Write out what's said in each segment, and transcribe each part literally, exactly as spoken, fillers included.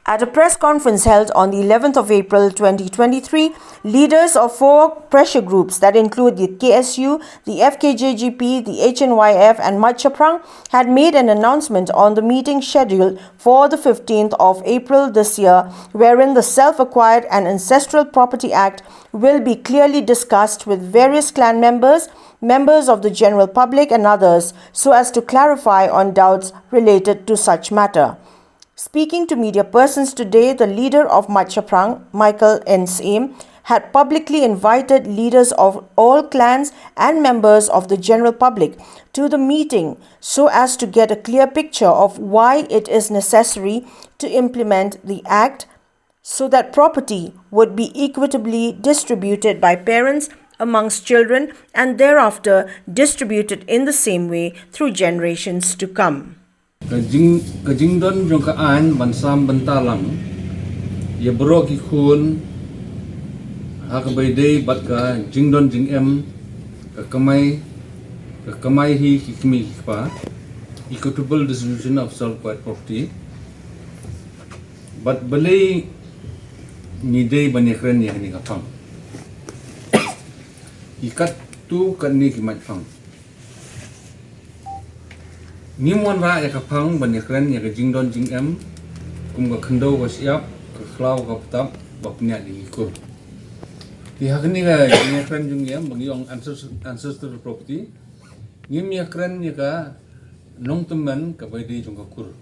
At a press conference held on the eleventh of April twenty twenty-three, leaders of four pressure groups that include the K S U, the F K J G P, the H N Y F, and Mait Shaphrang had made an announcement on the meeting scheduled for the fifteenth of April this year, wherein the Self-Acquired and Ancestral Property Act will be clearly discussed with various clan members, members of the general public, and others, so as to clarify on doubts related to such matter. Speaking to media persons today, the leader of Mait Shaphrang, Michael N Syiem, had publicly invited leaders of all clans and members of the general public to the meeting so as to get a clear picture of why it is necessary to implement the act so that property would be equitably distributed by parents amongst children and thereafter distributed in the same way through generations to come. Ka jing, ka jingdon jong ka aiñ ban sam bynta lang ïa baroh ki khun ha kaba ïadei bad ka jingdon jingem, ka kamai, ka kamai hi ki kmie ki kpa, equitable distribution of self-acquired property. Bad balei ngi dei ban ïakren ïa kane ka phang? Ki katto katne ki mait phang. Ngim wanrah ïa ka phang ban ïakren ïa ka jingdon jingem kum ka khyndew ka shyiap, ka khlaw ka btap ba pynïaid ïa ki kur. Te ha kane ka jingïakren jong ngi ba ngi ong ancest-, ancestral property, ngim ïakren ïa ka nongtymmen kaba ïadei jong ka kur.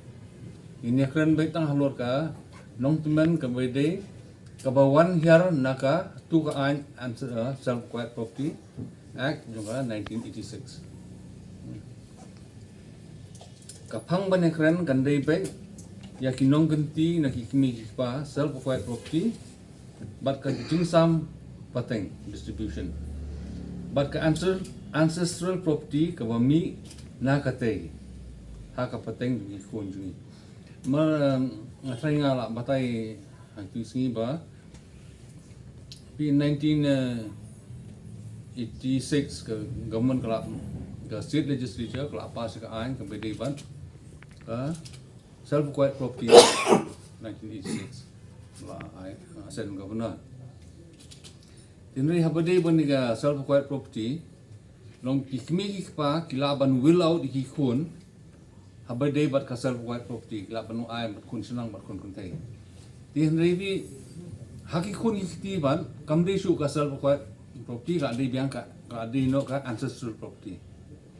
Ngin ïakren beit tang halor ka nongtymmen kaba ïadei kaba wan hiar na katto ka aiñ an-, uh, Self Acquired Property Act jong ka nineteen eighty-six. Ka phang ban ïakren kan dei beit ïa ki nongkynti na ki kmie ki kpa, self acquired property, bad ka jingsam pateng, distribution, bad ka ancestral, ancestral property kaba mih na katei ha ka pateng jong ki khun jong ngi. Mar, um, nga trai nga la batai ha kito ki sngi ba phi nineteen eighty-six ka government ka la, ka state legislature ka la pass ka aiñ kaba dei bad ka Self Acquired Property nineteen eighty-six. La ai, uh, Assistant Governor. Te hynrei haba dei bad ka Self Acquired Property, long ki kmie ki kpa ki lah ban will out ïa ki khun, haba dei bad ka Self Acquired Property, ki lah ban ai bad khun shynrang bad khun kynthei. Te hynrei phi, ha ki khun ki kti bad, kam dei shuh ka Self Acquired Property, ka dei biang ka, ka dei noh ka ancestral property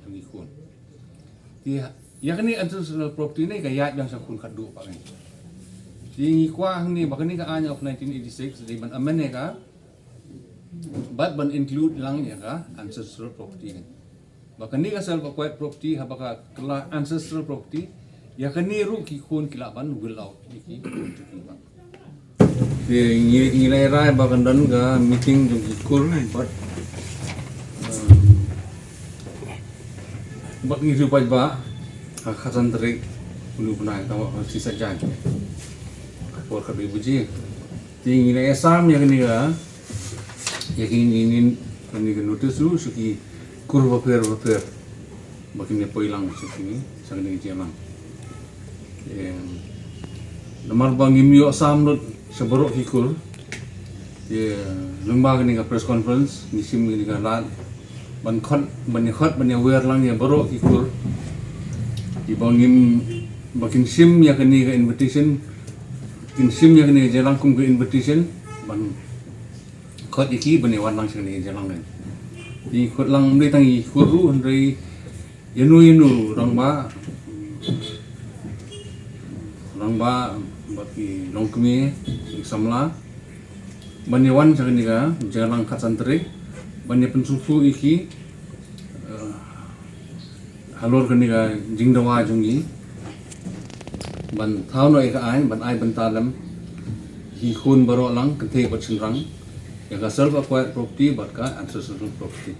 jong ki khun. Te ïa kane ancestral property ne ka ïaid biang sha khun khatduh pat ne. Te ngi kwah hangne ba kane ka aiñ of nineteen eighty-six dei ban amend ïa ka, bad ban include lang ïa ka ancestral property. Ba kane ka self acquired property haba ka kylla ancestral property, ïa kane ruh ki khun ki lah ban will out ïa ki khun jong ki bad. Te ngi, ngi la rai ba kan don ka meeting jong ki kur bad, um, bad ngi shu paidbah ha ka khatsan tarik u bnai, tangba ka shi saitjaiñ. Ka por ka dei baje. Te ngi la ïasam ïa kane ka, ïa kane ka, kane ka notice ruh sha ki kur bapher bapher ba kin ïa poi lang sha kine, sha kane ka jingïalang. Em, namar ba ngim ïoh sam lut sha baroh ki kur. Te lyngba kane ka press conference ngi shim kane ka lad ban khot, ban ïa khot, ban ïa wer lang ïa baroh ki kur. Te ba ngim, ba kin shim ïa kane ka invitation, kin shim ïa kane ka jingïalang kum ka invitation ban khot ïa ki ban ïa wan lang sha kane ka jingïalang. Te ngi khot lang ym dei tang ïa ki kur ruh hynrei ïano ïano rangbah, rangbah bad ki longkmie, ki samla ban ïa wan sha kane ka jingïalang khatsan tarik ban ïa pynsngewthuh ïa ki, eh, halor kane ka jingdawa jong ngi ban thaw noh ïa ka aiñ ban ai bynta lem ïa ki khun baroh lang, kynthei bad shynrang, ïa ka self acquired property bad ka ancestral property.